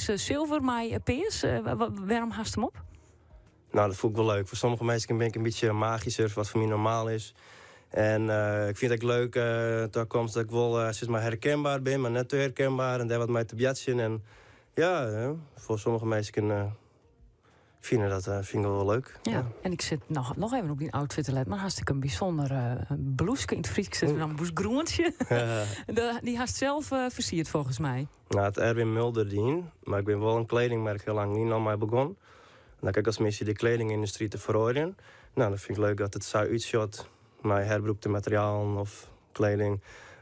Silver mei pears, wêrom hast him op? Nou, dat fûn ik wol leuk. Foar sommige minsken bin ik in bytsje magysker, wat foar my normaal is. En ik fyn it ek leuk takomst dat ik wol sis mar herkenbaar bin, mar net te herkenbaar en dêr wat mei te boartsjen. En ja, foar sommige minsken fine dat fyn ik wol leuk. Ja, en ik sit noch, noch even op dyn outfit te letten, mar hast ek in bysûnder blûske yn it Frysk sizze we dan blûsgroentsje. Dy hast sels fersierd folgens my. No, hat Erwin Mulder dien, mar ik bin wol in kledingmerk hiel lang lyn al mei begûn. En dan ek as missy de kledingyndustry te feroarjen. No, dat fyn ik leuk dat it sa útsjocht mei herbrûkte materialen of kleding.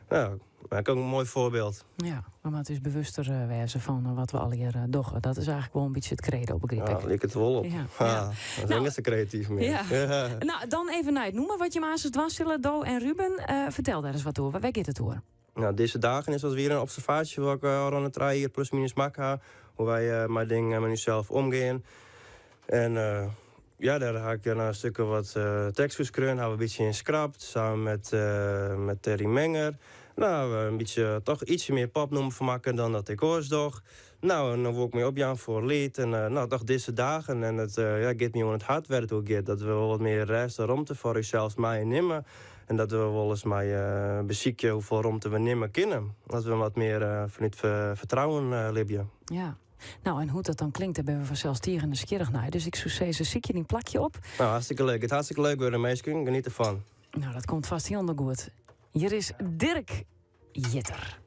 No, ek in moai foarbyld. Ja, we moatte ús bewuster wêze fan wat we allegear dogge. Dat is eigentlik wol in bytsje it credo, begryp ik. Ja, liket it wol op. Ja. Ja. Dat is net sa kreatyf mear. Ja. No, dan even nei it nûmer wat jim aansens dwaan sille, do en Ruben. Fertel dêr ris wat oer. Wêr giet it oer? No, dizze dagen is as wier in observaasje wat ik al rûn de trije jier plus minus makke ha. Hoe wy mei dingen mei ússels omgean. En ja, dêr ha ik in stik wat tekst foar skreaun. Ha we in bytsje yn skrapt, samen met Terry Menger. No, in bytsje toch ytsje mear popnûmer fan makke dan dat ik oars doch. No, en dan wol ik my opjaan foar liet. En no, toch dizze dagen. En it ja, giet my oan it hart wêr't it oer giet. Dat we wol wat mear rêst en romte foar ússels meie nimme. En dat we wolris mei besykje hoefolle romte we nimme kinne. Dat we wat mear fanút fertrouwen libje. Ja. No, en hoe't dat dan klinkt, dêr binne we fansels tige nijsgjirrich nei. Dus ik soe sizze, sykje dyn plakje op. No, hartstikke leuk. It hartstikke leuk wurde, minsken. Geniet derfan. No, dat komt fêst hielendal goed. Hjir is Dirk Jitter.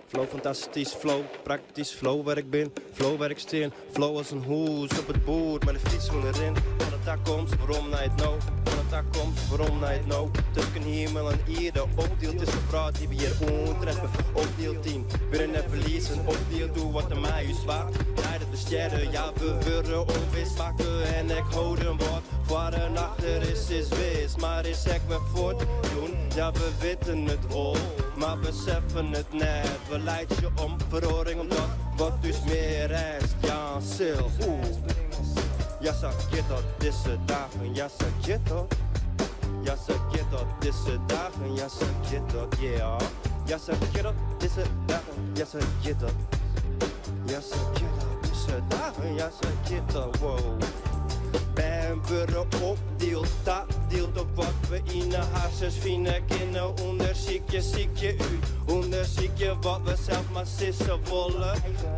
Flow fantastysk, flow praktysk, flow wêr ik bin, flow wêr ik stean, flow as in hûs op it boerd mei de fyts ûnderyn. Fan de takomst, werom nei it no, fan de takomst, werom nei it no. Tusken himel en ierde, opdield is de wrâld dy't we hjir oantreffe. Opdield yn winnen en ferliezen, opdield oer wat der mei ús bart. Neidat we stjerre, ja we wurde ûnwis makke en ek holden wat foar en achter is, is wis, mar is ek wer fuort jûn. Ja we witten it wol, mar beseffen it net. We laitsje om feroaring omdat wat ús mear rêst jaan sil. Oeh, ja sa giet dat dizze dagen, ja sa giet dat. Ja sa giet dat dizze dagen, ja sa giet dat, yeah. Ja sa giet dat dizze dagen, ja sa giet dat. Ja sa giet dat dizze dagen, ja sa giet dat, wow. Bern wurde opdield, tadield op wat we yn de harsens fine kinne. Ûndersykje, sykje út, ûndersykje wat we sels mar sizze wolle.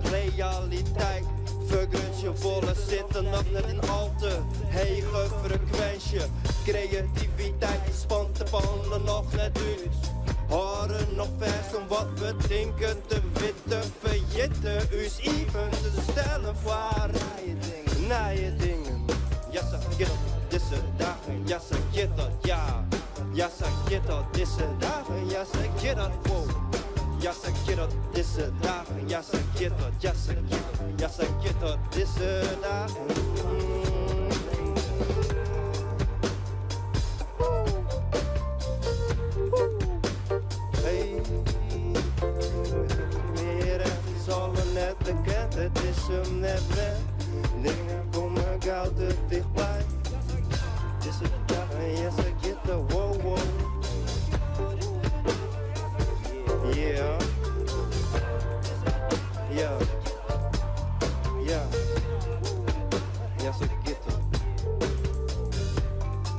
Realiteit fergrutsje wolle, sitte noch net yn al te hege frekwinsje. Kreativiteit spant de pannen noch net út. Hâlde noch fêst oan wat we tinke te witten. Ferjitte ús iepen te stellen foar nije dingen. Ja, sa giet dat dizze dagen. Ja, sa giet dat, ja. Ja, sa giet dat dizze dagen. Ja, sa giet dat, wow. Ja, sa giet dat dizze dagen. Ja, sa giet dat, ja, sa giet dat. Ja, sa giet dat dizze dagen. Hey, mear echt is alle net bekend, it is him net wend. Dingen komme gau te tichtby. Dizze dagen, ja, sa giet dat, wow, wow. Yeah. Ja. Ja. Ja, sa giet dat.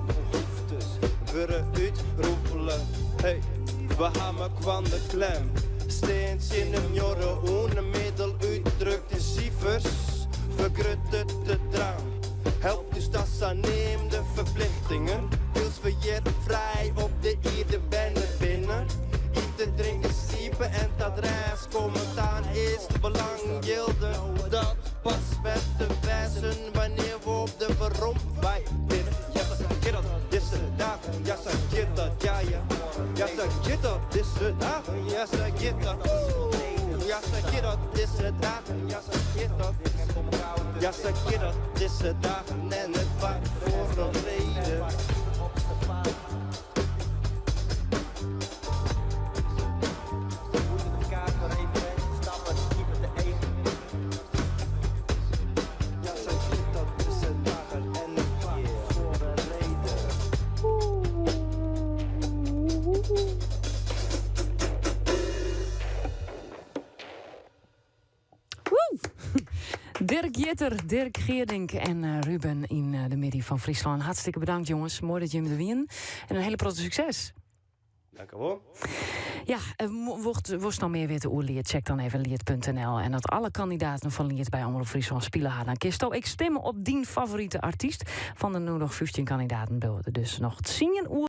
Behoeftes wurde útrûpele. Hey, we ha mekoar de klem. Stean tsjin de muorre oan, in middel útdrukt yn sifers. Fergruttet de drang. Helpt ús ta saneamde ferplichtingen. Wylst we hjir frij op de ierde berne binne. Ite, drinke, sliepe en ta rêst komme ta in earste belang jilde dat pas wer te wêzen wannear we op de weromwei binne. Ja, sa giet dat dizze dagen, ja sa giet dat, ja ja. Ja sa giet dat dizze dagen, ja sa giet dat. Ja sa giet dat dizze dagen, ja sa giet dat. Ja sa giet dat dizze dagen en it bart foar in reden. Ja sa giet dat dizze dagen en it bart foar in reden. Dirk Jitter, Dirk Geerdink en eh, Ruben yn eh, de middei fan Fryslân. Hartstikke bedankt jonges, moai dat jimme der wienen. En in hiele protte sukses. Dank u wol. Ja, eh, wolst noch mear witte oer Liet, check dan even liet.nl. En as alle kandidaten fan Liet by Omrop Fryslân spile ha, dan kinsto ek stimme op dyn favorite artyst. Fan de no noch 15 kandidaten bliuwe der dus noch 10 oer.